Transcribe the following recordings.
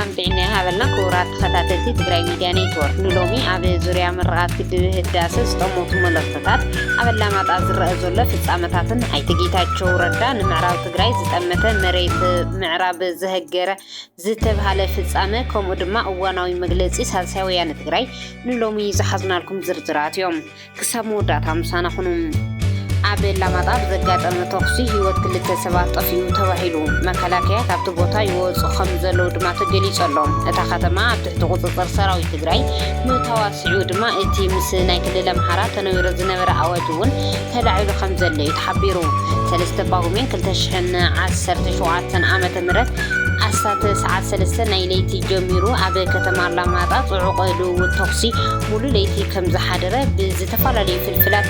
ሰላም ጥዕና ይሃበልና ክቡራት ተኸታተልቲ ትግራይ ሚድያ ኔትወርክ። ንሎሚ ኣብ ዙርያ ምርቓት ግድብ ህዳሰ ዝጠመቱ መልእኽትታት፣ ኣብ ኣላማጣ ዝረአ ዘሎ ፍጻመታትን ኣይተ ጌታቸው ረዳ ንምዕራብ ትግራይ ዝጠመተ መሬት ምዕራብ ዘሀገረ ዝተብሃለ ፍጻመ፣ ከምኡ ድማ እዋናዊ መግለጺ ሳልሳይ ወያነ ትግራይ ንሎሚ ዝሓዝናልኩም ዝርዝራት እዮም። ክሳብ መወዳእታ ምሳና ኩኑ። ኣብ ኣላማጣ ብዘጋጠመ ተኹሲ ህይወት ክልተ ሰባት ጠፊኡ ተባሂሉ። መከላከያ ካብቲ ቦታ ይወፁ ከም ዘለዉ ድማ ተገሊጹ ኣሎ። እታ ከተማ ኣብ ትሕቲ ቁፅፅር ሰራዊት ትግራይ ምእታዋ ስዒቡ ድማ እቲ ምስ ናይ ክልል ኣምሓራ ተነዊሩ ዝነበረ ኣዋጅ እውን ተላዒሉ ከም ዘሎ እዩ ተሓቢሩ። ሰለስተ ጳጉሜን ክልተ ሽሕን ዓሰርተ ሸውዓተን ዓመተ ምህረት ኣስታት ሰዓት ሰለስተ ናይ ለይቲ ጀሚሩ ኣብ ከተማ ኣላማጣ ጽዑቕ ልውውጥ ተኹሲ ሙሉ ለይቲ ከም ዝሓደረ ብዝተፈላለዩ ፍልፍላት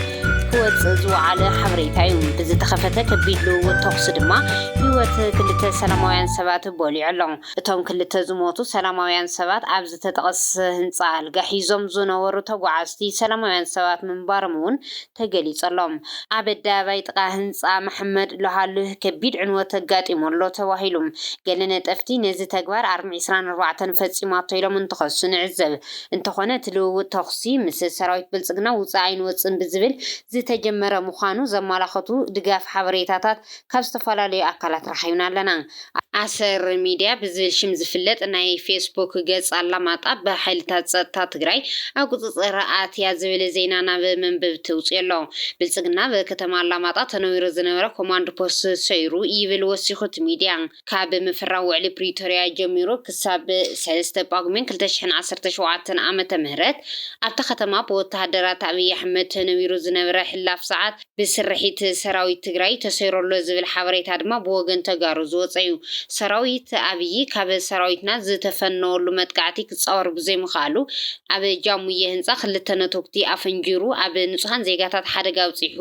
ክወጽእ ዝወዓለ ሓበሬታ እዩ። ብዝተኸፈተ ከቢድ ልውውጥ ተኹሲ ድማ ህይወት ክልተ ሰላማውያን ሰባት በሊዑ ኣሎ። እቶም ክልተ ዝሞቱ ሰላማውያን ሰባት ኣብ ዝተጠቕሰ ህንጻ ኣልጋ ሒዞም ዝነበሩ ተጓዓዝቲ ሰላማውያን ሰባት ምንባሮም እውን ተገሊጹ ኣሎ። ኣብ ኣደባባይ ጥቓ ህንጻ መሓመድ ሎሃሉህ ከቢድ ዕንወት ኣጋጢሙ ኣሎ ተባሂሉ። ገለ ነጠፍቲ ነዚ ተግባር ኣርሚ ዕስራን ኣርባዕተን ፈጺማቶ ኢሎም እንትኸሱ ንዕዘብ። እንተኾነ እቲ ልውውጥ ተኹሲ ምስ ሰራዊት ብልጽግና ውጻእ ኣይንወጽእን ብዝብል ዝተጀመረ ምዃኑ ዘመላኸቱ ድጋፍ ሓበሬታታት ካብ ዝተፈላለዩ ኣካላት ረኺብና ኣለና። ኣሰር ሚድያ ብዝብል ሽም ዝፍለጥ ናይ ፌስቡክ ገጽ ኣላማጣ ብሓይልታት ጸጥታ ትግራይ ኣብ ቁጽጽር ኣትያ ዝብል ዜና ናብ መንበብቲ ኣውጺኡ ኣሎ። ብልጽግና ብከተማ ኣላማጣ ተነዊሩ ዝነበረ ኮማንድ ፖስት ሰይሩ ይብል ወሲኹ እቲ ሚድያ። ካብ ምፍራም ውዕሊ ፕሪቶርያ ጀሚሩ ክሳብ ሰለስተ ጳጉሜን ክልተ ሽሕን ዓሰርተ ሸውዓተን ዓመተ ምህረት ኣብታ ከተማ ብወተሃደራት ኣብይ ኣሕመድ ተነዊሩ ዝነበረ ሕላፍ ሰዓት ብስርሒት ሰራዊት ትግራይ ተሰይሩ ኣሎ ዝብል ሓበሬታ ድማ ብወገን ተጋሩ ዝወፀ እዩ። ሰራዊት ኣብይ ካብ ሰራዊትና ዝተፈነወሉ መጥቃዕቲ ክፃወር ብዘይምኽኣሉ ኣብ ጃሙየ ህንፃ ክልተ ነተጉቲ ኣፈንጂሩ ኣብ ንፁሃን ዜጋታት ሓደጋ ኣብፂሑ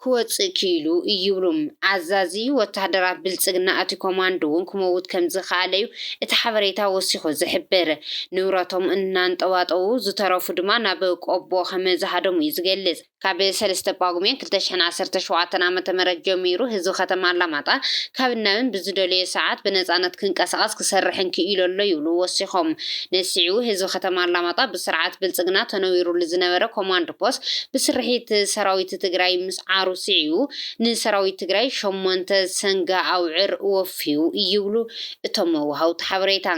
ክወፅእ ክኢሉ ይብሉ። ኣዛዚ ወተሃደራት ብልፅግና እቲ ኮማንዶ እውን ክመውት ከም ዝኸኣለ እዩ እቲ ሓበሬታ ወሲኹ ዝሕብር። ንብረቶም እናንጠባጠቡ ዝተረፉ ድማ ናብ ቆቦ ከም ዝሃደሙ እዩ ዝገልፅ። ካብ ሰለስተ ጳጉሜን ክልተ ሽሕን ዓሰርተ ሸውዓተን ዓመተ ምህረት ጀሚሩ ህዝቢ ከተማ ኣላማጣ ካብ ናብን ብዝደለዮ ሰዓት ብነፃነት ክንቀሳቐስ ክሰርሕን ክኢሉ ኣሎ ይብሉ ወሲኾም። ነሲዑ ህዝቢ ከተማ ኣላማጣ ብስርዓት ብልፅግና ተነዊሩሉ ዝነበረ ኮማንድ ፖስት ብስርሒት ሰራዊት ትግራይ ምስዓሩ ስዒቡ ንሰራዊት ትግራይ ሸሞንተ ሰንጋ ኣውዕር ወፍዩ ይብሉ እቶም ወሃውቲ ሓበሬታ።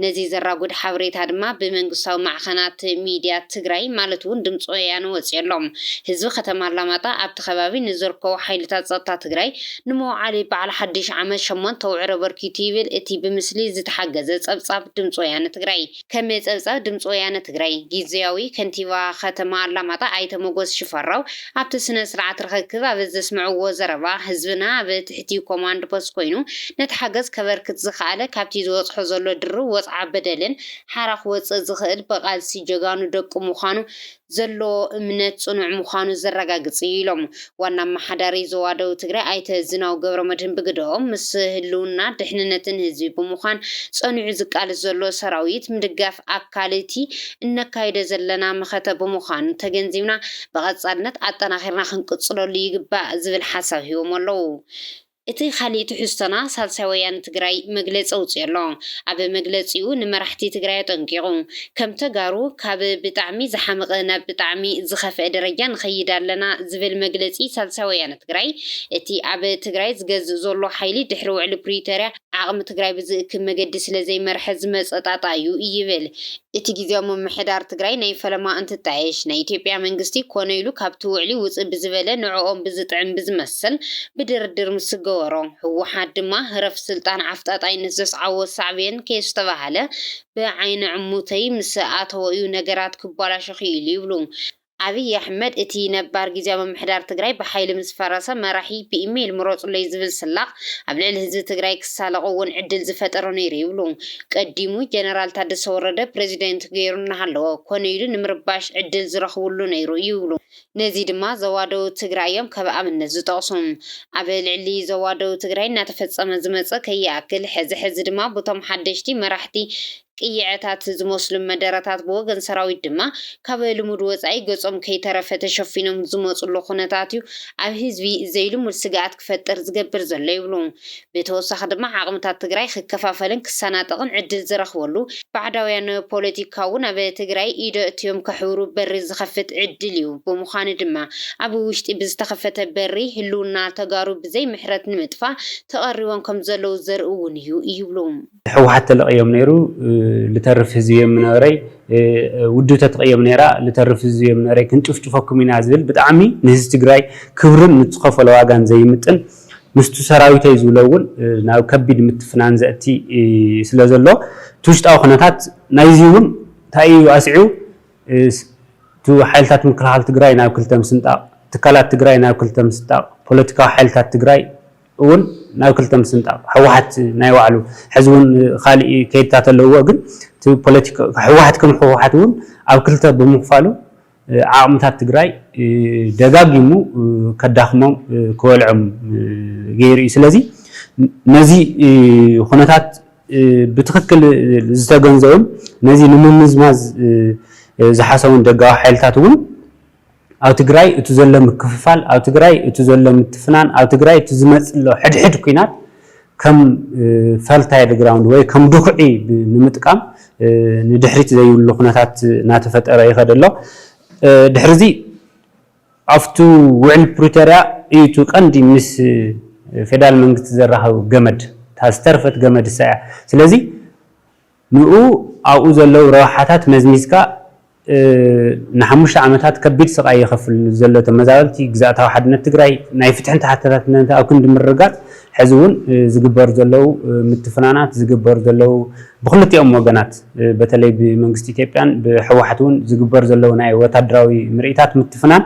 ነዚ ዘራጉድ ሓበሬታ ድማ ብመንግስታዊ ማዕኸናት ሚድያ ትግራይ ማለት እውን ድምፂ ወያነ ወፂኡ ኣሎ። ህዝቢ ከተማ ኣላማጣ ኣብቲ ከባቢ ንዝርከቡ ሓይልታት ፀጥታ ትግራይ ንመውዓሊ በዓል ሓድሽ ዓመት ሸሞንተ ኣውዕር ኣበርኪቱ ይብል እቲ ብምስሊ ዝተሓገዘ ፀብፃብ ድምፂ ወያነ ትግራይ። ከም ጸብጻብ ድምፂ ወያነ ትግራይ ግዝያዊ ከንቲባ ከተማ ኣላማጣ ኣይተ ሞጎስ ሽፈራው ኣብቲ ስነ ስርዓት ርኽክብ ኣብ ዘስምዕዎ ዘረባ፣ ህዝብና ኣብ ትሕቲ ኮማንድ ፖስት ኮይኑ ነቲ ሓገዝ ከበርክት ዝኸኣለ ካብቲ ዝበፅሖ ዘሎ ድርብ ወፅዓ በደልን ሓራ ክወፅእ ዝኽእል ብቓልሲ ጀጋኑ ደቁ ምዃኑ ዘለዎ እምነት ፅኑዕ ምዃኑ ዘረጋግፅ እዩ ኢሎም። ዋና ኣመሓዳሪ ዞባ ደቡብ ትግራይ ኣይተ ዝናው ገብረመድህን ብግደኦም፣ ምስ ህልውና ድሕንነትን ህዝቢ ብምዃን ፀኒዑ ዝቃለስ ዘሎ ሰራዊት ምድጋፍ ኣካል እቲ እነካይዶ ዘለና መኸተ ብምዃኑ ተገንዚብና ብቐፃልነት ኣጠናኺርና ክንቅፅለሉ ይግባእ ዝብል ሓሳብ ሂቦም ኣለዉ። እቲ ካሊእ ትሕዝቶና ሳልሳይ ወያነ ትግራይ መግለፂ ኣውፂኡ ኣሎ። ኣብ መግለፂኡ ንመራሕቲ ትግራይ ኣጠንቂቑ፣ ከም ተጋሩ ካብ ብጣዕሚ ዝሓመቐ ናብ ብጣዕሚ ዝኸፍአ ደረጃ ንኸይድ ኣለና ዝብል መግለፂ ሳልሳይ ወያነ ትግራይ፣ እቲ ኣብ ትግራይ ዝገዝእ ዘሎ ሓይሊ ድሕሪ ውዕሊ ፕሪቶርያ ዓቕሚ ትግራይ ብዝእክብ መገዲ ስለዘይመርሐ ዝመፀ ጣጣ እዩ ይብል። እቲ ግዝያዊ ምምሕዳር ትግራይ ናይ ፈለማ እንትጣየሽ፣ ናይ ኢትዮጵያ መንግስቲ ኮነ ኢሉ ካብቲ ውዕሊ ውፅእ ብዝበለ ንዕኦም ብዝጥዕም ብዝመስል ብድርድር ምስ ዝገበሮ፣ ህወሓት ድማ ህረፍ ስልጣን ዓፍጣጣይነት ዘስዓቦ ሳዕቤን ከየስተባሃለ ብዓይኒ ዕሙተይ ምስ ኣተወ እዩ ነገራት ክባላሾ ክኢሉ ይብሉ። ኣብይ ኣሕመድ እቲ ነባር ግዝያዊ ምምሕዳር ትግራይ ብሓይሊ ምስ ፈረሰ መራሒ ብኢሜይል ምረፁለይ ዝብል ስላቕ ኣብ ልዕሊ ህዝቢ ትግራይ ክሳለቑ እውን ዕድል ዝፈጠረ ነይሩ ይብሉ። ቀዲሙ ጀነራል ታደሰ ወረደ ፕሬዚደንት ገይሩ እናሃለወ ኮነ ኢሉ ንምርባሽ ዕድል ዝረኽብሉ ነይሩ ይብሉ። ነዚ ድማ ዞባ ደቡብ ትግራይ እዮም ከም ኣብነት ዝጠቕሱ። ኣብ ልዕሊ ዞባ ደቡብ ትግራይ እናተፈፀመ ዝመፀ ከይኣክል ሕዚ ሕዚ ድማ ብቶም ሓደሽቲ መራሕቲ ቅይዐታት ዝመስሉ መደረታት ብወገን ሰራዊት ድማ ካብ ልሙድ ወጻኢ ገጾም ከይተረፈ ተሸፊኖም ዝመጽሉ ኩነታት እዩ ኣብ ህዝቢ ዘይልሙድ ስግኣት ክፈጥር ዝገብር ዘሎ ይብሉ። ብተወሳኺ ድማ ዓቕምታት ትግራይ ክከፋፈልን ክሰናጠቕን ዕድል ዝረኽበሉ ባዕዳውያን ፖለቲካ እውን ኣብ ትግራይ ኢዶ እትዮም ከሕብሩ በሪ ዝኸፍት ዕድል እዩ። ብምዃኑ ድማ ኣብ ውሽጢ ብዝተኸፈተ በሪ ህልውና ተጋሩ ብዘይ ምሕረት ንምጥፋእ ተቐሪቦም ከም ዘለዉ ዘርኢ እውን እዩ ይብሉ። ህወሓት ተለቕዮም ነይሩ ልተርፍ ህዝቢ እዮም ምነበረይ ውድብ ተትቕየም ነይራ ልተርፍ ህዝቢ እዮም ምነበረይ ክንጭፍጭፈኩም ኢና ዝብል ብጣዕሚ ንህዝቢ ትግራይ ክብርን ንዝኸፈሎ ዋጋን ዘይምጥን ምስቱ ሰራዊተይ ዝብሎ እውን ናብ ከቢድ ምትፍናን ዘእቲ ስለ ዘሎ እቲ ውሽጣዊ ኩነታት ናይዚ እውን እንታይ እዩ ኣስዒቡ እቲ ሓይልታት ምክልኻል ትግራይ ናብ ክልተ ምስንጣቕ ትካላት ትግራይ ናብ ክልተ ምስንጣቕ ፖለቲካዊ ሓይልታት ትግራይ እውን ናብ ክልተ ምስንጣቕ ህወሓት ናይ ባዕሉ ሕዚ እውን ካሊእ ከይድታት ኣለዎ ግን ህወሓት ከም ህወሓት እውን ኣብ ክልተ ብምኽፋሉ ዓቕምታት ትግራይ ደጋጊሙ ከዳኽሞም ክበልዖም ገይሩ እዩ ስለዚ ነዚ ኩነታት ብትኽክል ዝተገንዘቡን ነዚ ንምምዝማዝ ዝሓሰቡን ደጋዊ ሓይልታት እውን ኣብ ትግራይ እቲ ዘሎ ምክፍፋል ኣብ ትግራይ እቲ ዘሎ ምትፍናን ኣብ ትግራይ እቲ ዝመፅእ ዘሎ ሕድሕድ ኩናት ከም ፈርታይል ግራውንድ ወይ ከም ድኹዒ ንምጥቃም ንድሕሪት ዘይብሉ ኩነታት እናተፈጠረ ይኸደ ኣሎ ድሕርዚ ኣብቱ ውዕል ፕሪቶርያ እዩ እቲ ቀንዲ ምስ ፌደራል መንግስቲ ዘራኸብ ገመድ እታ ዝተርፈት ገመድ እሳ እያ ስለዚ ንኡ ኣብኡ ዘለዉ ረብሓታት መዝሚዝካ ንሓሙሽተ ዓመታት ከቢድ ስቓይ ይኸፍል ዘሎ ተመዛበልቲ ግዛእታዊ ሓድነት ትግራይ ናይ ፍትሕን ተሓታትነት ኣብ ክንዲ ምርግጋፅ ሕዚ እውን ዝግበሩ ዘለዉ ምትፍናናት ዝግበሩ ዘለዉ ብክልቲኦም ወገናት በተለይ ብመንግስቲ ኢትዮጵያን ብህወሓት እውን ዝግበሩ ዘለዉ ናይ ወታደራዊ ምርኢታት ምትፍናን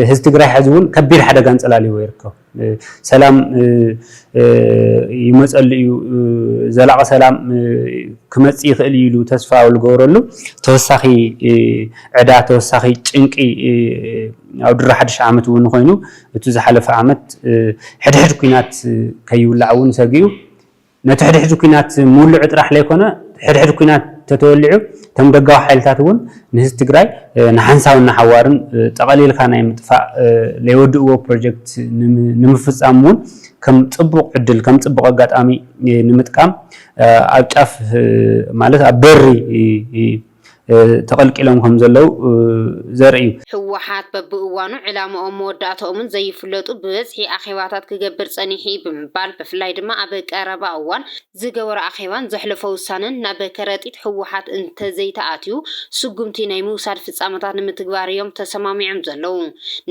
ህዝቢ ትግራይ ሕዚ እውን ከቢድ ሓደጋ እንፀላልዎ ይርከብ ሰላም ይመፀሉ እዩ ዘላቂ ሰላም ክመፅእ ይኽእል እዩ ኢሉ ተስፋ ኣብ ዝገበረሉ ተወሳኺ ዕዳ ተወሳኺ ጭንቂ ኣብ ድሮ ሓድሽ ዓመት እውን ኮይኑ እቲ ዝሓለፈ ዓመት ሕድሕድ ኩናት ከይውላዕ እውን ሰጊኡ ነቲ ሕድሕድ ኩናት ምውልዑ ጥራሕ ለይኮነ ሕድሕድ ኩናት ተተወሊዑ እቶም ደጋዊ ሓይልታት እውን ንህዝቢ ትግራይ ንሓንሳብን ንሓዋርን ጠቐሊልካ ናይ ምጥፋእ ለይወድእዎ ፕሮጀክት ንምፍፃም እውን ከም ፅቡቕ ዕድል ከም ፅቡቕ ኣጋጣሚ ንምጥቃም ኣብ ጫፍ ማለት ኣብ በሪ ተቐልቂሎም ከም ዘለዉ ዘርኢ እዩ። ህወሓት በብእዋኑ ዕላምኦም መወዳእተኦምን ዘይፍለጡ ብበዝሒ ኣኼባታት ክገብር ጸኒሑ እዩ ብምባል ብፍላይ ድማ ኣብ ቀረባ እዋን ዝገበሮ ኣኼባን ዘሕለፎ ውሳነን ናብ ከረጢት ህወሓት እንተዘይተኣትዩ ስጉምቲ ናይ ምውሳድ ፍጻመታት ንምትግባር እዮም ተሰማሚዖም ዘለዉ።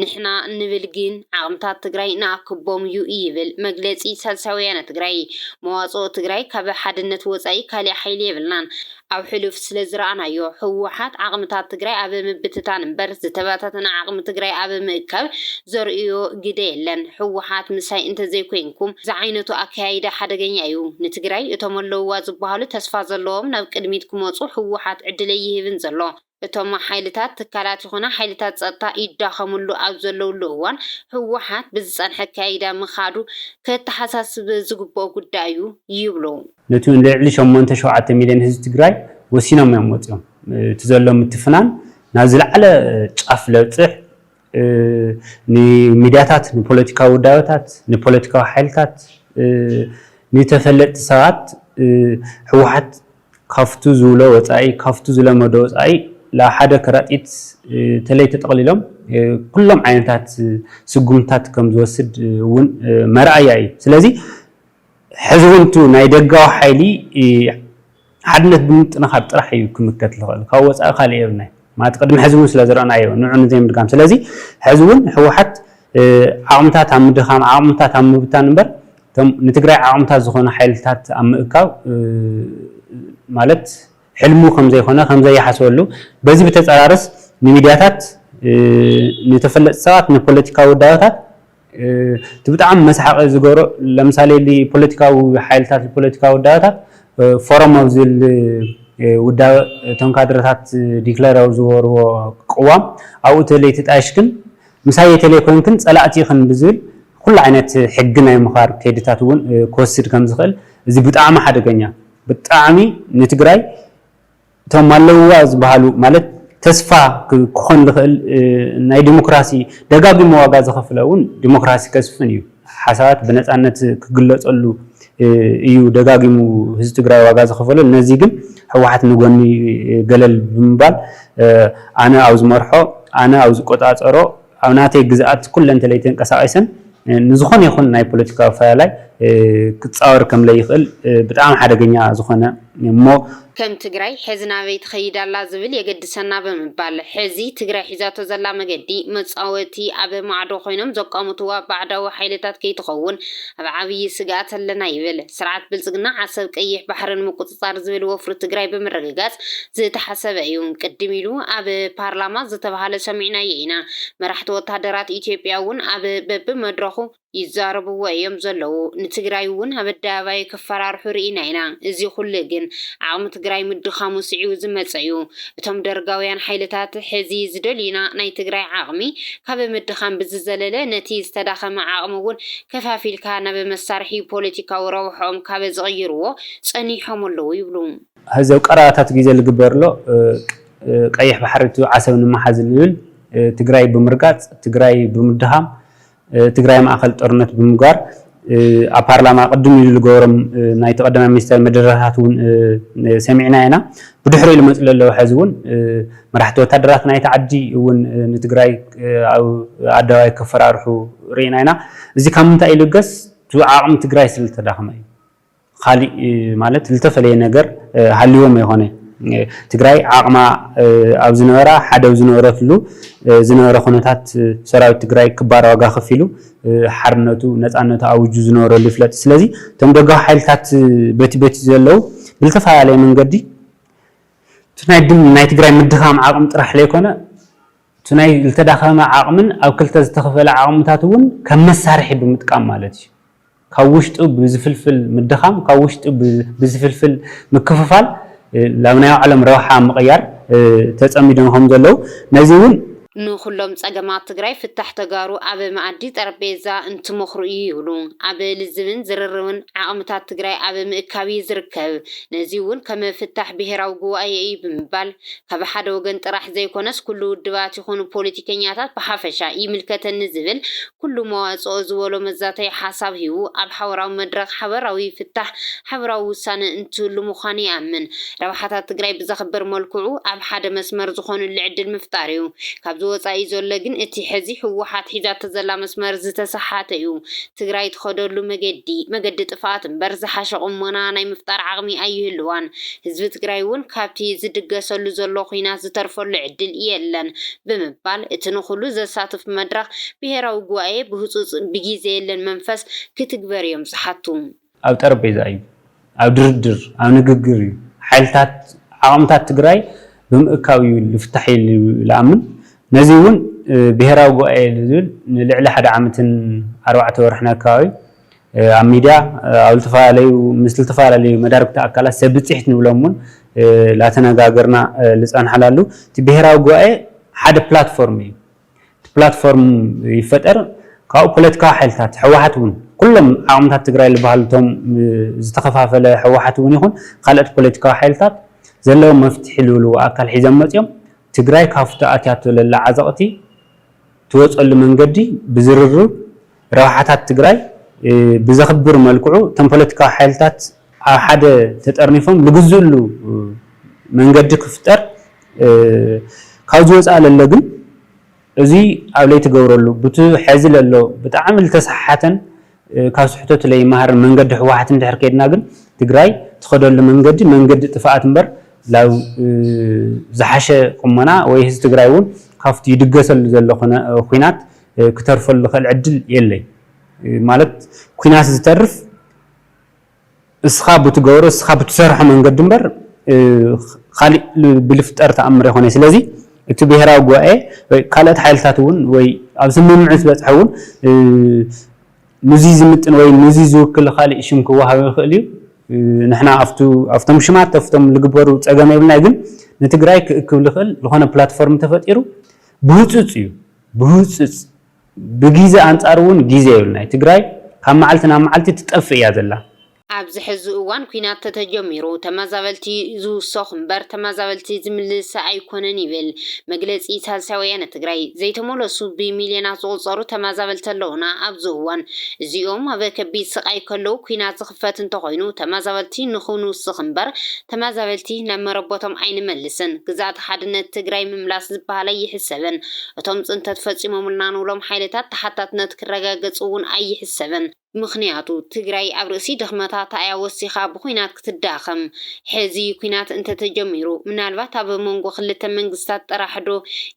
ንሕና እንብል ግን ዓቕምታት ትግራይ ንኣክቦም እዩ ይብል መግለጺ ሳልሳይ ወያነ ትግራይ። መዋጽኦ ትግራይ ካብ ሓድነት ወጻኢ ካሊእ ሓይሊ የብልናን። ኣብ ሕሉፍ ስለ ዝረኣናዮ፣ ህወሓት ዓቕምታት ትግራይ ኣብ ምብትታን እምበር ዝተበታተነ ዓቕሚ ትግራይ ኣብ ምእካብ ዘርእዮ ግደ የለን። ህወሓት ምሳይ እንተዘይኮይንኩም ዝዓይነቱ ኣከያይዳ ሓደገኛ እዩ። ንትግራይ እቶም ኣለውዋ ዝበሃሉ ተስፋ ዘለዎም ናብ ቅድሚት ክመፁ ህወሓት ዕድል ኣይህብን ዘሎ። እቶም ሓይልታት ትካላት ይኹና ሓይልታት ፀጥታ ይዳኸምሉ ኣብ ዘለውሉ እዋን ህወሓት ብዝፀንሐ ኣከያይዳ ምኻዱ ከተሓሳስብ ዝግብኦ ጉዳይ እዩ ይብሉ። ነቲ ልዕሊ ሸሞንተ ሸውዓተ ሚልዮን ህዝቢ ትግራይ ወሲኖም እዮም ወፂኦም። እቲ ዘሎ ምትፍናን ናብ ዝለዓለ ጫፍ ለብፅሕ ንሚድያታት፣ ንፖለቲካዊ ውዳበታት፣ ንፖለቲካዊ ሓይልታት፣ ንተፈለጥቲ ሰባት ህወሓት ካብቱ ዝብሎ ወፃኢ ካብቱ ዝለመዶ ወፃኢ ናብ ሓደ ከረጢት ተለይ ተጠቕሊሎም ኩሎም ዓይነታት ስጉምታት ከም ዝወስድ እውን መርኣያ እዩ። ስለዚ ሕዚ እውን እቲ ናይ ደጋዊ ሓይሊ ሓድነት ብምጥንኻር ጥራሕ እዩ ክምከት ዝኽእል። ካብ ወፃኢ ካልእ የብልናይ ማለት ቅድሚ ሕዚ እውን ስለ ዝረኣናዮ ንዑ ንዘይምድጋም። ስለዚ ሕዚ እውን ህወሓት ዓቕምታት ኣብ ምድኻም ዓቕምታት ኣብ ምብታን እምበር እቶም ንትግራይ ዓቕምታት ዝኾኑ ሓይልታት ኣብ ምእካብ ማለት ሕልሙ ከምዘይኮነ ከምዘይሓስበሉ በዚ ብተፀራርስ ንሚድያታት ንተፈለጥቲ ሰባት ንፖለቲካዊ ውዳበታት እቲ ብጣዕሚ መስሓቂ ዝገብሮ ለምሳሌ ፖለቲካዊ ሓይልታት ፖለቲካዊ ውዳበታት ፎረም ኣብ ዝብል ውዳበ እቶም ካድረታት ዲክለር ኣብ ዝገበርዎ ቅዋም ኣብኡ ተለይ ተጣይሽክን ምሳይ የተለይ ኮይንክን ፀላእቲ ኢኽን ብዝብል ኩሉ ዓይነት ሕጊ ናይ ምኻር ከይድታት እውን ክወስድ ከም ዝኽእል እዚ ብጣዕሚ ሓደገኛ ብጣዕሚ ንትግራይ እቶም ኣለውዋ ዝበሃሉ፣ ማለት ተስፋ ክ- ክኾን ዝኽእል፣ እ፣ ናይ ዲሞክራሲ ደጋጊሙ ዋጋ ዝኸፍለ እውን ዲሞክራሲ ከስፍን እዩ። ሓሳባት ብነፃነት ክግለፀሉ፣ እ፣ እዩ ደጋጊሙ ህዝቢ ትግራይ ዋጋ ዝኸፈለሉ። ነዚ ግን ህወሓት ንጎኒ፣ እ፣ ገለል ብምባል፣ እ፣ ኣነ ኣብ ዝመርሖ፣ ኣነ ኣብ ዝቆፃፀሮ፣ ኣብ ናተይ ግዝኣት ኩለን ተለይተንቀሳቒሰን፣ እ፣ ንዝኾነ ይኹን ናይ ፖለቲካዊ ኣፈላላይ፣ እ፣ ክፃወር ከም ለይኽእል፣ እ፣ ብጣዕሚ ሓደገኛ ዝኾነ እሞ ከም ትግራይ ሕዚ ናበይ ትኸይድ ኣላ ዝብል የገድሰና ብምባል፣ ሕዚ ትግራይ ሒዛቶ ዘላ መገዲ መፃወቲ ኣብ ማዕዶ ኮይኖም ዘቋምትዋ ባዕዳዊ ሓይልታት ከይትኸውን ኣብ ዓብዪ ስግኣት ኣለና ይብል። ስርዓት ብልፅግና ዓሰብ ቀይሕ ባሕርን ምቁፅፃር ዝብል ወፍሪ ትግራይ ብምርግጋፅ ዝተሓሰበ እዩ። ቅድም ኢሉ ኣብ ፓርላማ ዝተባሃለ ሰሚዕናዮ ኢና። መራሕቲ ወታደራት ኢትዮጵያ እውን ኣብ በብመድረኹ ይዛረብዎ እዮም ዘለዉ። ንትግራይ እውን ኣብ ኣደባባይ ክፈራርሑ ርኢና ኢና። እዚ ኩሉ ግን ዓቕሚ ትግራይ ምድኻሙ ስዒቡ ዝመፀ እዩ። እቶም ደርጋውያን ሓይልታት ሕዚ ዝደልዩና ናይ ትግራይ ዓቕሚ ካብ ምድኻም ብዝዘለለ ነቲ ዝተዳኸመ ዓቕሚ እውን ከፋፊልካ ናብ መሳርሒ ፖለቲካዊ ረብሖኦም ካብ ዝቕይርዎ ፀኒሖም ኣለዉ ይብሉ። ሕዚ ኣብ ቀረባታት ግዜ ዝግበር ኣሎ፣ እ፣ እ፣ ቀይሕ ባሕሪ እቲ ዓሰብ ንምሓዝ ዝብል፣ እ፣ ትግራይ ብምርጋፅ፣ ትግራይ ብምድኻም፣ እ፣ ትግራይ ማእኸል ጦርነት ብምግባር፣ እ፣ ኣብ ፓርላማ ቅድም ኢሉ ዝገበሮም፣ እ፣ ናይቲ ቀዳማይ ሚኒስተር መደረታት እውን፣ እ፣ እ፣ ሰሚዕና ኢና። ብድሕሪኡ ዝመፅእ ዘሎ ሕዚ እውን፣ እ፣ መራሕቲ ወታደራት ናይቲ ዓዲ እውን፣ እ፣ ንትግራይ፣ እ፣ ኣብ ኣደባባይ ከፈራርሑ ርኢና ኢና። እዚ ካብ ምንታይ ይልገስ? እቲ ዓቕሚ ትግራይ ስለ ዝተዳኸመ እዩ። ካሊእ፣ እ፣ ማለት ዝተፈለየ ነገር፣ እ፣ ሃልዎም ኣይኮነ። እ፣ ትግራይ ዓቕማ፣ እ፣ ኣብ ዝነበራ፣ ሓደ ኣብ ዝነበረትሉ፣ እ፣ ዝነበረ ኩነታት፣ እ፣ ሰራዊት ትግራይ ክባር ዋጋ ከፊሉ፣ እ፣ ሓርነቱ፣ ነፃነቱ ኣውጁ ዝነበረሉ ይፍለጥ። ስለዚ እቶም ደጋዊ ሓይልታት፣ እ፣ በቲ በቲ ዘለዉ ብዝተፈላለየ መንገዲ እቲ ናይ ድም-፣ ናይ ትግራይ ምድኻም ዓቕሚ ጥራሕ ለይኮነ፣ እቲ ናይ ዝተዳኸመ ዓቕምን ኣብ ክልተ ዝተኸፈለ ዓቕምታት እውን ከም መሳርሒ ብምጥቃም ማለት እዩ። ካብ ውሽጡ ብዝፍልፍል ምድኻም፣ ካብ ውሽጡ ብ-፣ ብዝፍልፍል ምክፍፋል፣ እ፣ ላብ ናይ ባዕሎም ረብሓ ምቕያር፣ እ፣ ተጸሚዶም ከም ዘለዉ፣ ነዚ እውን ንኹሎም ጸገማት ትግራይ ፍታሕ ተጋሩ ኣብ መኣዲ ጠረጴዛ እንትመኽሩ እዩ ይብሉ። ኣብ ልዝብን ዝርርብን ዓቕምታት ትግራይ ኣብ ምእካብ እዩ ዝርከብ። ነዚ እውን ከም ፍታሕ ብሄራዊ ጉባኤ እዩ ብምባል፣ ካብ ሓደ ወገን ጥራሕ ዘይኮነስ ኩሉ ውድባት ይኹኑ ፖለቲከኛታት ብሓፈሻ ይምልከተኒ ዝብል ኩሉ መዋፅኦ ዝበሎ መዛተይ ሓሳብ ሂቡ ኣብ ሓበራዊ መድረኽ ሓበራዊ ፍታሕ ሓበራዊ ውሳነ እንትህሉ ምዃኑ ይኣምን። ረብሓታት ትግራይ ብዘኽብር መልክዑ ኣብ ሓደ መስመር ዝኾኑሉ ዕድል ምፍጣር እዩ። ካብዚ ወፃኢ ዘሎ ግን እቲ ሕዚ ህወሓት ሒዛቶ ዘላ መስመር ዝተሰሓተ እዩ። ትግራይ ትኸደሉ መገዲ መገዲ ጥፍኣት እምበር ዝሓሸ ቁመና ናይ ምፍጣር ዓቕሚ ኣይህልዋን። ህዝቢ ትግራይ እውን ካብቲ ዝድገሰሉ ዘሎ ኹናት ዝተርፈሉ ዕድል የለን ብምባል እቲ ንኹሉ ዘሳትፍ መድረኽ ብሄራዊ ጉባኤ ብህፁፅ ብጊዜ የለን መንፈስ ክትግበር እዮም ዝሓቱ። ኣብ ጠረጴዛ እዩ፣ ኣብ ድርድር፣ ኣብ ንግግር እዩ። ሓይልታት ዓቕምታት ትግራይ ብምእካብ እዩ ዝፍታሕ ኢሉ ዝኣምን። ነዚ እውን፣ እ፣ ብሄራዊ ጉባኤ ዝብል ንልዕሊ ሓደ ዓመትን ኣርባዕተ ወርሕን ኣከባቢ፣ እ፣ ኣብ ሚድያ፣ እ፣ ኣብ ዝተፈላለዩ፣ ምስ ዝተፈላለዩ መዳርግቲ ኣካላት ሰብ ብፅሒት ንብሎም እውን፣ እ፣ ላተነጋገርና፣ እ፣ ልፀንሓላሉ። እቲ ብሄራዊ ጉባኤ ሓደ ፕላትፎርም እዩ። እቲ ፕላትፎርም ይፈጠር፣ ካብኡ ፖለቲካዊ ሓይልታት፣ ህወሓት እውን፣ ኩሎም ዓቕምታት ትግራይ ዝበሃሉ፣ እቶም፣ እ፣ ዝተኸፋፈለ ህወሓት እውን ይኹን ካልኦት ፖለቲካዊ ሓይልታት ዘለዎም መፍትሒ ዝብልዎ ኣካል ሒዞም መፂኦም፣ ትግራይ ካብቲ ኣትያቶ ለላ ዓዘቕቲ ትወፀሉ መንገዲ ብዝርርብ፣ ረብሓታት ትግራይ፣ እ፣ ብዘኽብር መልክዑ፣ እቶም ፖለቲካዊ ሓይልታት ኣብ ሓደ ተጠርኒፎም ዝግዝእሉ፣ እ፣ መንገዲ ክፍጠር፣ እ፣ ካብዚ ወፃኢ ለሎ ግን፣ እዚ ኣብ ለይትገብረሉ፣ ብቲ ሕዚ ለሎ ብጣዕሚ ዝተሰሓሓተን፣ እ፣ ካብ ስሕተቱ ለይመሃርን መንገዲ ህወሓት እንድሕር ከይድና ግን፣ ትግራይ ትኸደሉ መንገዲ፣ መንገዲ ጥፍኣት እምበር፣ ላብ፣ እ፣ ዝሓሸ ቁመና ወይ ህዝቢ ትግራይ እውን ካብቲ ይድገሰሉ ዘሎ ኩነ-፣ ኹናት፣ እ፣ ክተርፈሉ ዝኽእል ዕድል የለይ። እ፣ ማለት፣ ኩናት ዝተርፍ እስኻ ብትገብሮ፣ እስኻ ብትሰርሖ መንገዲ እምበር፣ እ፣ ካሊእ ል-፣ ብልፍጠር ተኣምር ይኾነ። ስለዚ፣ እቲ ብሄራዊ ጉባኤ ወይ ካልኦት ሓይልታት እውን ወይ ኣብ ስምምዕ ዝበፅሐ እውን፣ እ፣ ንዚ ዝምጥን ወይ ንዚ ዝውክል ካሊእ ሽም ክወሃብ ይኽእል እዩ። እ፣ ንሕና ኣብቱ-፣ ኣብቶም ሽማት፣ ኣብቶም ዝግበሩ ፀገም የብልና፣ ግን ንትግራይ ክእክብ ዝኽእል ዝኾነ ፕላትፎርም ተፈጢሩ ብህፁፅ እዩ። ብህፁፅ፣ ብግዜ ኣንፃር እውን ግዜ የብልና። ትግራይ ካብ መዓልቲ ናብ መዓልቲ ትጠፍእ እያ ዘላ። ኣብዚ ሕዚ እዋን ኲናት ተተጀሚሩ ተመዛበልቲ ዝውሰኹ እምበር ተመዛበልቲ ዝምልስ ኣይኮነን ይብል መግለጺ ሳልሳይ ወያነ ትግራይ። ዘይተመለሱ ብሚልዮናት ዝቑጸሩ ተመዛበልቲ ኣለውና ኣብዚ እዋን። እዚኦም ኣብ ከቢድ ስቓይ ከለዉ ኲናት ዝኽፈት እንተኾይኑ ተመዛበልቲ ንኽንውስኽ እምበር ተመዛበልቲ ናብ መረቦቶም ኣይንመልስን። ግዝኣተ ሓድነት ትግራይ ምምላስ ዝበሃል ኣይሕሰብን። እቶም ፅንተት ፈፂሞምልና ንብሎም ሓይልታት ተሓታትነት ክረጋገፅ እውን ኣይሕሰብን። ምኽንያቱ ትግራይ ኣብ ርእሲ ድኽመታታ እያ ወሲኻ ብኹናት ክትዳኸም። ሕዚ ኩናት እንተተጀሚሩ ምናልባት ኣብ መንጎ ክልተ መንግስታት ጥራሕ ዶ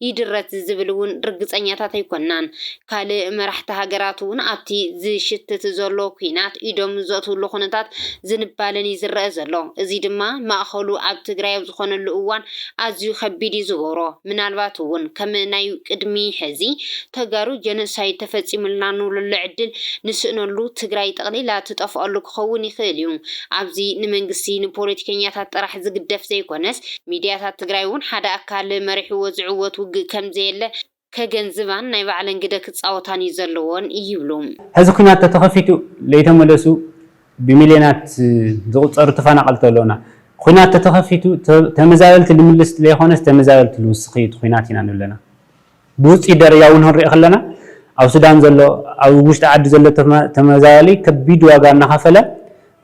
ይድረት ዝብል እውን ርግፀኛታት ኣይኮናን። ካልእ መራሕቲ ሃገራት እውን ኣብቲ ዝሽትት ዘሎ ኩናት ኢዶም ዘእትውሉ ኩነታት ዝንባለን እዩ ዝረአ ዘሎ። እዚ ድማ ማእኸሉ ኣብ ትግራይ ኣብ ዝኾነሉ እዋን ኣዝዩ ከቢድ እዩ ዝገብሮ። ምናልባት እውን ከም ናይ ቅድሚ ሕዚ ተጋሩ ጀኖሳይድ ተፈፂሙልና ንብለሉ ዕድል ንስእነሉ ትግራይ ጠቕሊላ ትጠፍኣሉ ክኸውን ይኽእል እዩ። ኣብዚ ንመንግስቲ ንፖለቲከኛታት ጥራሕ ዝግደፍ ዘይኮነስ ሚድያታት ትግራይ እውን ሓደ ኣካል መሪሕዎ ዝዕወት ውግእ ከምዘየለ ከገንዝባን ናይ ባዕለን ግደ ክፃወታን እዩ ዘለዎን ይብሉ። ሕዚ ኩናት ተተኸፊቱ ለይተመለሱ ብሚልዮናት ዝቑፀሩ ተፈናቐልቲ ኣለውና። ኩናት ተተኸፊቱ ተ- ተመዛበልቲ ልምልስ ለይኾነስ ተመዛበልቲ ልውስኺ እቲ ኩናት ኢና ንብለና። ብውፅኢት ደረጃ እውን ክንሪኦ ከለና ኣብ ሱዳን ዘሎ ኣብ ውሽጢ ዓዲ ዘሎ ተመ- ተመዛበሊ ከቢድ ዋጋ እናኸፈለ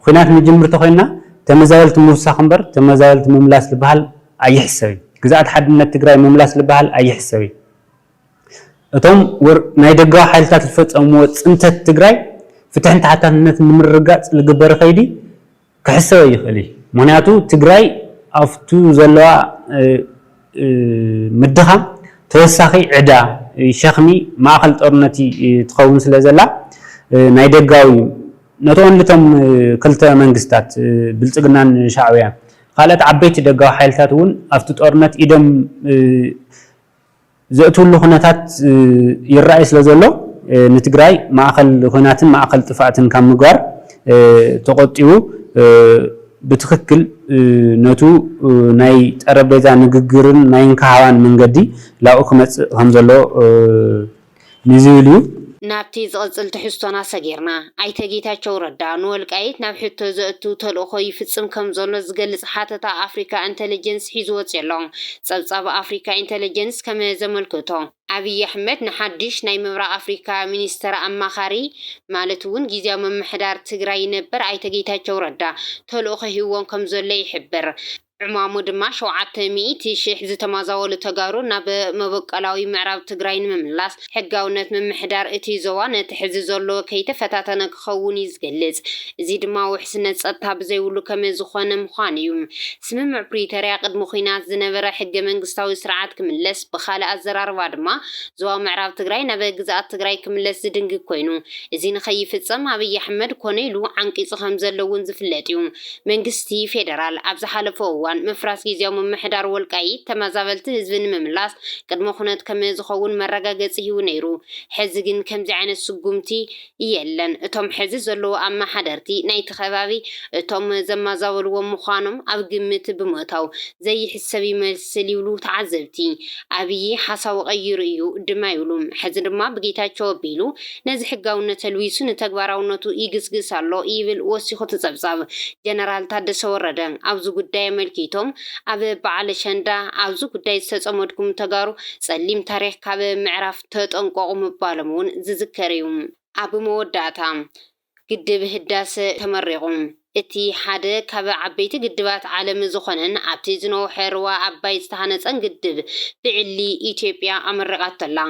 ኩናት ንጅምር ተኮይንና ተመዛበልቲ ምውሳኽ እምበር ተመዛበልቲ ምምላስ ዝበሃል ኣይሕሰብ እዩ። ግዝኣት ሓድነት ትግራይ ምምላስ ዝበሃል ኣይሕሰብ እዩ። እቶም ወር- ናይ ደጋዊ ሓይልታት ዝፈፀምዎ ፅንተት ትግራይ ፍትሕን ተሓታትነትን ንምርግጋፅ ዝግበር ከይዲ ክሕሰብ ይኽእል እዩ። ምክንያቱ ትግራይ ኣብቱ ዘለዋ እ፣ እ፣ ምድኻም ተወሳኺ ዕዳ እ፣ ሸኽሚ ማእኸል ጦርነት እ፣ ትኸውን ስለ ዘላ እ፣ ናይ ደጋዊ ነቶም ልቶም እ፣ ክልተ መንግስታት እ፣ ብልፅግናን ሻዕብያን ካልኦት ዓበይቲ ደጋዊ ሓይልታት እውን ኣብቲ ጦርነት ኢዶም እ፣ ዘእትውሉ ኩነታት እ፣ ይረኣይ ስለ ዘሎ እ፣ ንትግራይ ማእኸል ኩናትን ማእኸል ጥፍኣትን ካብ ምግባር እ፣ ተቆጢቡ እ፣ ብትኽክል እ፣ ነቱ እ፣ ናይ ጠረጴዛ ንግግርን ናይ እንካሃባን መንገዲ ላብኡ ክመፅእ ከም ዘሎ እ፣ ንዝብል እዩ። ናብቲ ዝቕጽል ትሕዝቶና ሰጊርና፣ ኣይተ ጌታቸው ረዳ ንወልቃይት ናብ ሕቶ ዘእቱ ተልእኾ ይፍጽም ከም ዘሎ ዝገልጽ ሓተታ ኣፍሪካ ኢንተለጀንስ ሒዙ ወጺኡ ኣሎ። ጸብጻብ ኣፍሪካ ኢንተለጀንስ ከም ዘመልክቶ፣ ኣብይ ኣሕመድ ንሓድሽ ናይ ምብራቕ ኣፍሪካ ሚኒስተር ኣማኻሪ፣ ማለት እውን ግዝያዊ ምምሕዳር ትግራይ ነበር ኣይተ ጌታቸው ረዳ ተልእኾ ሂብዎም ከም ዘሎ ይሕብር። ዕማሙ ድማ ሸውዓተ ሚእቲ ሽሕ ዝተማዛበሉ ተጋሩ ናብ መበቆላዊ ምዕራብ ትግራይ ንምምላስ ሕጋውነት ምምሕዳር እቲ ዞባ ነቲ ሕዚ ዘሎ ከይተፈታተነ ክኸውን እዩ ዝገልጽ። እዚ ድማ ውሕስነት ጸጥታ ብዘይብሉ ከመይ ዝኾነ ምዃን እዩ። ስምምዕ ፕሪቶርያ ቅድሚ ኹናት ዝነበረ ሕገ መንግስታዊ ስርዓት ክምለስ፣ ብኻልእ ኣዘራርባ ድማ ዞባ ምዕራብ ትግራይ ናብ ግዝኣት ትግራይ ክምለስ ዝድንግግ ኮይኑ፣ እዚ ንኸይፍጸም ኣብይ ኣሕመድ ኮነ ኢሉ ዓንቂጹ ከም ዘሎ እውን ዝፍለጥ እዩ። መንግስቲ ፌደራል ኣብ ዝሓለፈ እዋን ምፍራስ ግዝያዊ ምምሕዳር ወልቃይት ተመዛበልቲ ህዝቢ ንምምላስ ቅድመ ኩነት ከም ዝኸውን መረጋገጺ ሂቡ ነይሩ። ሕዚ ግን ከምዚ ዓይነት ስጉምቲ የለን። እቶም ሕዚ ዘለዉ ኣመሓደርቲ ናይቲ ከባቢ እቶም ዘመዛበልዎም ምዃኖም ኣብ ግምት ብምእታው ዘይሕሰብ ይመስል ይብሉ ተዓዘብቲ። ኣብይ ሓሳቡ ቀይሩ እዩ ድማ ይብሉ። ሕዚ ድማ ብጌታቸው ኣቢሉ ነዚ ሕጋውነት ተልቢሱ ንተግባራውነቱ ይግስግስ ኣሎ ይብል ወሲኹ እቲ ጸብጻብ። ጀነራል ታደሰ ወረደ ኣብዚ ጉዳይ ኣመልኪቶም ኣብ በዓል ኣሸንዳ ኣብዚ ጉዳይ ዝተጸመድኩም ተጋሩ ጸሊም ታሪኽ ካብ ምዕራፍ ተጠንቀቑ ምባሎም እውን ዝዝከር እዩ። ኣብ መወዳእታ ግድብ ህዳሰ ተመሪቑ። እቲ ሓደ ካብ ዓበይቲ ግድባት ዓለም ዝኾነን ኣብቲ ዝነውሐ ሩባ ኣባይ ዝተሃነፀን ግድብ ብዕሊ ኢትዮጵያ ኣመሪቓቶ ኣላ።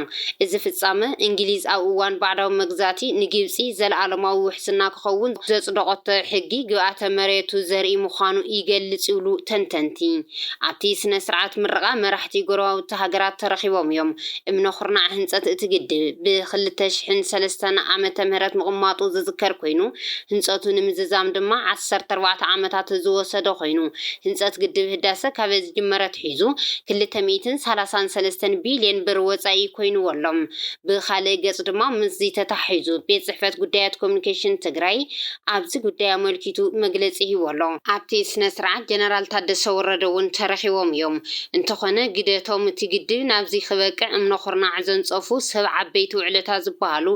እዚ ፍጻመ እንግሊዝ ኣብ እዋን ባዕዳዊ መግዛእቲ ንግብጺ ዘለኣለማዊ ውሕስና ክኸውን ዘጽደቐቶ ሕጊ ግብኣተ መሬቱ ዘርኢ ምዃኑ ይገልጽ ይብሉ ተንተንቲ። ኣብቲ ስነ ስርዓት ምረቓ መራሕቲ ጎረባብቲ ሃገራት ተረኺቦም እዮም። እምነ ኩርናዕ ህንጸት እቲ ግድብ ብ ክልተ ሽሕን ሰለስተን ዓመተ ምህረት ምቕማጡ ዝዝከር ኮይኑ፣ ህንጸቱ ንምዝዛም ድማ ዓሰርተ ኣርባዕተ ዓመታት ዝወሰደ ኮይኑ፣ ህንጸት ግድብ ህዳሰ ካብ ዝጅመረ ኣትሒዙ ክልተ ሚእትን ሰላሳን ሰለስተን ቢልዮን ብር ወጻኢ ኮይኑዎ ኣሎ። ብኻልእ ገጽ ድማ ምስዚ ተተሓሒዙ ቤት ጽሕፈት ጉዳያት ኮሚኒኬሽን ትግራይ ኣብዚ ጉዳይ ኣመልኪቱ መግለጺ ሂቡ ኣሎ። ኣብቲ ስነ ስርዓት ጀነራል ታደሰ ወረደ እውን ተረኺቦም እዮም። እንተኾነ ግደቶም እቲ ግድብ ናብዚ ክበቅዕ እምነ ኩርናዕ ዘንጸፉ ሰብ ዓበይቲ ውዕለታ ዝበሃሉ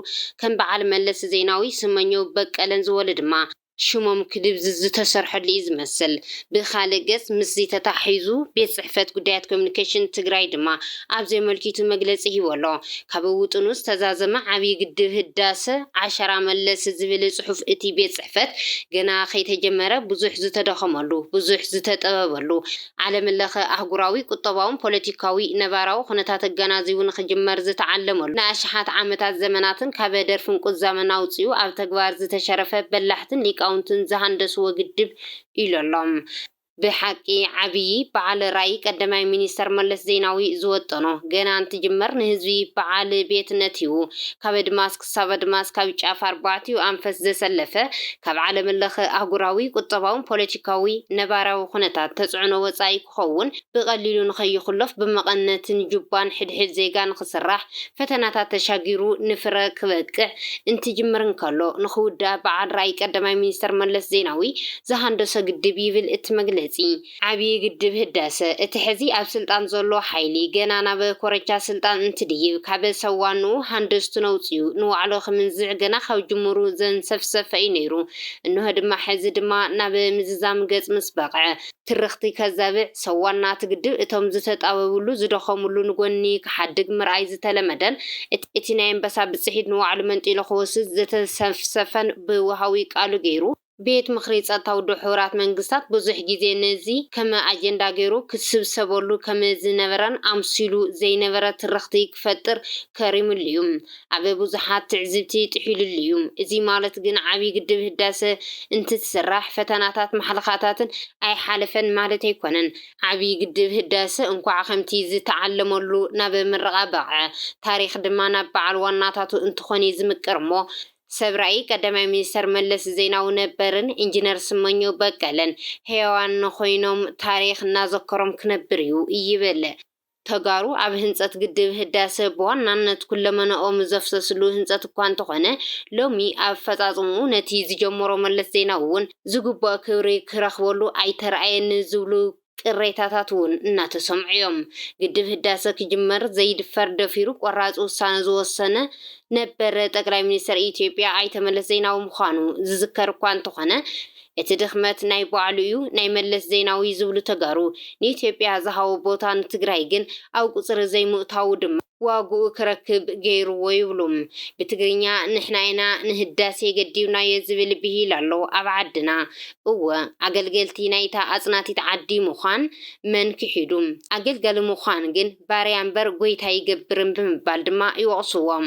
ከም በዓል መለስ ዜናዊ፣ ስመኘው በቀለን ዝበሉ ድማ ሽሞም ክድብዝዝ ዝተሰርሐሉ እዩ ዝመስል። ብኻልእ ገጽ፣ ምስዚ ተታሒዙ፣ ቤት ጽሕፈት ጉዳያት ኮሚኒኬሽን ትግራይ ድማ ኣብዚ ኣመልኪቱ መግለጺ ሂቡ ኣሎ። ካብ ውጥኑ ዝተዛዘመ ዓብዪ ግድብ ህዳሰ ዓሸራ መለስ ዝብል ጽሑፍ እቲ ቤት ጽሕፈት፣ ገና ከይተጀመረ ብዙሕ ዝተደኸመሉ፣ ብዙሕ ዝተጠበበሉ፣ ዓለም ለኸ ኣህጉራዊ ቁጠባውን ፖለቲካዊ ነባራዊ ኩነታት ኣገናዚቡ ንኽጅመር ዝተዓለመሉ፣ ንኣሽሓት ዓመታት ዘመናትን ካብ ደርፍን ቁዛመን ኣውጺኡ ኣብ ተግባር ዝተሸረፈ በላሕትን ሊቃውንትን ዝሃንደስዎ ግድብ ኢሉ ኣሎ። ብሓቂ ዓብዪ በዓል ራእይ ቀዳማይ ሚኒስተር መለስ ዜናዊ ዝወጠኖ፣ ገና እንትጅመር ንህዝቢ በዓል ቤትነት ሂቡ፣ ካብ ኣድማስ ክሳብ ኣድማስ፣ ካብ ጫፍ ኣርባዕቲኡ ኣንፈት ዘሰለፈ፣ ካብ ዓለም ለኸ ኣህጉራዊ ቁጠባውን ፖለቲካዊ ነባራዊ ኩነታት ተጽዕኖ ወጻኢ ክኸውን፣ ብቐሊሉ ንኸይኹለፍ ብመቐነትን ጁባን ሕድሕድ ዜጋ ንኽስራሕ ፈተናታት ተሻጊሩ ንፍረ ክበቅዕ እንትጅምር እንከሎ፣ ንኽውዳእ በዓል ራእይ ቀዳማይ ሚኒስተር መለስ ዜናዊ ዝሃንደሶ ግድብ ይብል እቲ መግለጺ። ዓብዪ ግድብ ህዳሰ፣ እቲ ሕዚ ኣብ ስልጣን ዘሎ ሓይሊ ገና ናብ ኮረቻ ስልጣን እንትድይብ፣ ካብ ሰዋንኡ ሃንደስቱ ነውጽዩ ንዋዕሎ ክምንዝዕ ገና ካብ ጅምሩ ዘንሰፍሰፈ እዩ ነይሩ። እንሆ ድማ፣ ሕዚ ድማ ናብ ምዝዛም ገጽ ምስ በቕዐ፣ ትርኽቲ ከዛብዕ፣ ሰዋና እቲ ግድብ እቶም ዝተጣበብሉ ዝደኸምሉ ንጎኒ ክሓድግ ምርኣይ ዝተለመደን፣ እቲ፣ እቲ ናይ ኣንበሳ ብጽሒት ንዋዕሉ መንጢሉ ክወስድ ዝተሰፍሰፈን ብወሃዊ ቃሉ ገይሩ፣ ቤት ምኽሪ ጸጥታ ውድብ ሕቡራት መንግስታት ብዙሕ ግዜ ነዚ ከም ኣጀንዳ ገይሩ ክስብሰበሉ ከም ዝነበረን ኣምሲሉ ዘይነበረ ትርኽቲ ክፈጥር ከሪምሉ እዩ። ኣብ ብዙሓት ትዕዝብቲ ጥሒሉሉ እዩ። እዚ ማለት ግን ዓብዪ ግድብ ህዳሰ እንትትስራሕ ፈተናታት ማሕለኻታትን ኣይሓለፈን ማለት ኣይኮነን። ዓብዪ ግድብ ህዳሰ እንኳዕ ከምቲ ዝተዓለመሉ ናብ ምርቓ በቕዐ። ታሪኽ ድማ ናብ በዓል ዋናታቱ እንትኾን እዩ ዝምቅር እሞ፣ ሰብ ራእይ ቀዳማይ ሚኒስተር መለስ ዜናዊ ነበርን ኢንጂነር ስመኘው በቀለን ሕያዋን ኮይኖም ታሪኽ እናዘከሮም ክነብር እዩ ይብል። ተጋሩ ኣብ ህንጸት ግድብ ህዳሰ ብዋናነት ኩለመናኦም ዘፍሰስሉ ህንጸት እኳ እንተኾነ፣ ሎሚ ኣብ ኣፈጻጽምኡ ነቲ ዝጀመሮ መለስ ዜናዊ እውን ዝግባእ ክብሪ ክረኽበሉ ኣይተራእየን ዝብሉ ቅሬታታት እውን እናተሰምዑ እዮም። ግድብ ህዳሰ ክጅመር ዘይድፈር ደፊሩ ቆራጽ ውሳነ ዝወሰነ ነበር ጠቅላይ ሚኒስተር ኢትዮጵያ ኣይተ መለስ ዜናዊ ምዃኑ ዝዝከር እኳ እንተኾነ፣ እቲ ድኽመት ናይ ባዕሉ እዩ፣ ናይ መለስ ዜናዊ ዝብሉ ተጋሩ፣ ንኢትዮጵያ ዝሃቦ ቦታ ንትግራይ ግን ኣብ ቁጽሪ ዘይምእታዉ ድማ ዋግኡ ክረክብ ገይርዎ ይብሉ። ብትግርኛ ንሕና ኢና ንህዳሴ ገዲብናዮ ዝብል ብሂል ኣሎ ኣብ ዓድና። እወ፣ ኣገልገልቲ ናይታ ኣጽናቲት ዓዲ ምዃን መን ክሒዱ? ኣገልጋሊ ምዃን ግን ባርያ እምበር ጎይታ ኣይገብርን ብምባል ድማ ይወቕስዎም።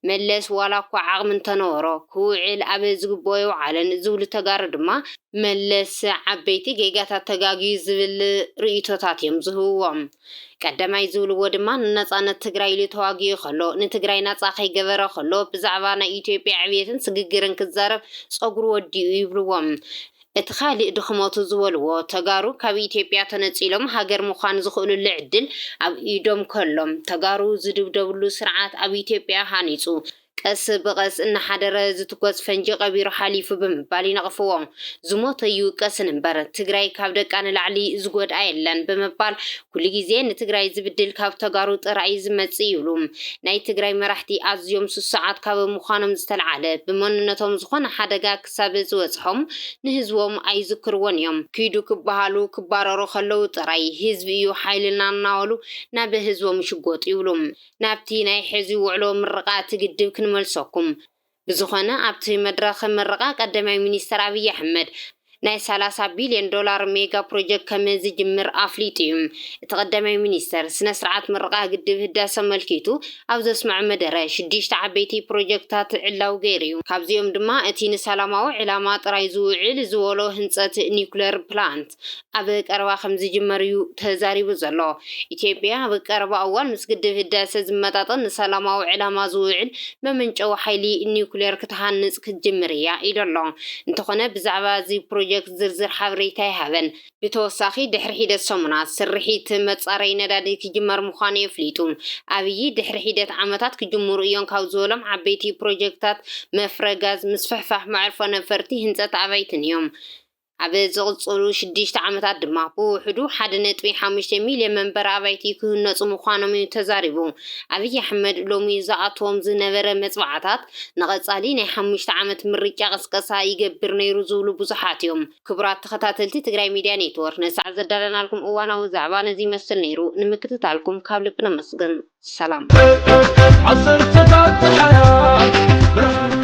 መለስ ዋላ እኳ ዓቕሚ እንተነበሮ፣ ክውዕል ኣብ ዝግብኦ ኣይወዓለን ዝብሉ ተጋሩ ድማ፣ መለስ ዓበይቲ ጌጋታት ተጋግዩ ዝብል ርእይቶታት እዮም ዝህብዎም። ቀዳማይ ዝብልዎ ድማ፣ ንነጻነት ትግራይ ኢሉ ተዋጊኡ ከሎ፣ ንትግራይ ናጻ ከይገበረ ከሎ፣ ብዛዕባ ናይ ኢትዮጵያ ዕብየትን ስግግርን ክዛረብ ጸጉሩ ወዲኡ ይብልዎም። እቲ ካልእ ድኽመቱ ዝበልዎ፣ ተጋሩ ካብ ኢትዮጵያ ተነጺሎም ሃገር ምዃን ዝኽእሉሉ ዕድል ኣብ ኢዶም ከሎም፣ ተጋሩ ዝድብደብሉ ስርዓት ኣብ ኢትዮጵያ ሃኒጹ፣ ቀስ ብቐስ እናሓደረ ዝትኮስ ፈንጂ ቀቢሩ ሓሊፉ ብምባል ይነቕፍዎ። ዝሞተ ይውቀስን እምበር፣ ትግራይ ካብ ደቃ ንላዕሊ ዝጎድኣ የለን ብምባል፣ ኩሉ ግዜ ንትግራይ ዝብድል ካብ ተጋሩ ጥራይ እዩ ዝመጽእ ይብሉ። ናይ ትግራይ መራሕቲ ኣዝዮም ስሱዓት ካብ ምዃኖም ዝተልዓለ፣ ብመንነቶም ዝኾነ ሓደጋ ክሳብ ዝበጽሖም ንህዝቦም ኣይዝክርዎን እዮም። ኪዱ ክበሃሉ ክባረሩ ከለዉ ጥራይ፣ ህዝቢ እዩ ሓይልና እናበሉ ናብ ህዝቦም ይሽጎጡ ይብሉ። ናብቲ ናይ ሕዚ ውዕሎ ምርቓ እቲ ግድብ ክንመልሰኩም። ብዝኾነ፣ ኣብቲ መድረኽ ምርቓ ቀዳማይ ሚኒስተር ኣብይ ኣሕመድ ናይ ሰላሳ ቢልዮን ዶላር ሜጋ ፕሮጀክት ከም ዝጅምር ኣፍሊጡ እዩ። እቲ ቀዳማይ ሚኒስተር፣ ስነ ስርዓት ምርቓ ግድብ ህዳሰ ኣመልኪቱ ኣብ ዘስምዖ መደረ፣ ሽዱሽተ ዓበይቲ ፕሮጀክትታት ዕላው ገይሩ እዩ። ካብዚኦም ድማ እቲ ንሰላማዊ ዕላማ ጥራይ ዝውዕል ዝበሎ ህንጸት ኒኩለር ፕላንት ኣብ ቀረባ ከም ዝጅመር እዩ ተዛሪቡ ዘሎ። ኢትዮጵያ ኣብ ቀረባ እዋን ምስ ግድብ ህዳሰ ዝመጣጠን ንሰላማዊ ዕላማ ዝውዕል መመንጨዊ ሓይሊ ኒኩሌር ክትሃንጽ ክትጅምር እያ ኢሉ ኣሎ። እንተኾነ፣ ብዛዕባ እዚ ፕሮጀክት ዝርዝር ሓበሬታ ኣይሃበን። ብተወሳኺ፣ ድሕሪ ሒደት ሰሙናት ስርሒት መጻረዪ ነዳዲ ክጅመር ምዃኑ የፍሊጡ። ኣብይ፣ ድሕሪ ሒደት ዓመታት ክጅምሩ እዮም ካብ ዝበሎም ዓበይቲ ፕሮጀክታት፣ መፍረ ጋዝ፣ ምስፍሕፋሕ መዕርፎ ነፈርቲ፣ ህንጸት ኣባይትን እዮም። ኣብ ዝቕፅሉ ሽዱሽተ ዓመታት ድማ ብውሕዱ ሓደ ነጥቢ ሓሙሽተ ሚልዮን መንበሪ ኣባይቲ ክህነፁ ምዃኖም እዩ ተዛሪቡ። ኣብይ ኣሕመድ ሎሚ ዝኣትዎም ዝነበረ መፅዋዕታት ንቐፃሊ ናይ ሓሙሽተ ዓመት ምርጫ ቅስቀሳ ይገብር ነይሩ ዝብሉ ብዙሓት እዮም። ክቡራት ተኸታተልቲ ትግራይ ሚድያ ኔትወርክ፣ ነሳዕ ዘዳለናልኩም እዋናዊ ዛዕባ ነዚ ይመስል ነይሩ። ንምክትታልኩም ካብ ልቢ ነመስግን። ሰላም። ዓሰርተታት ፀሓያት ብርሃን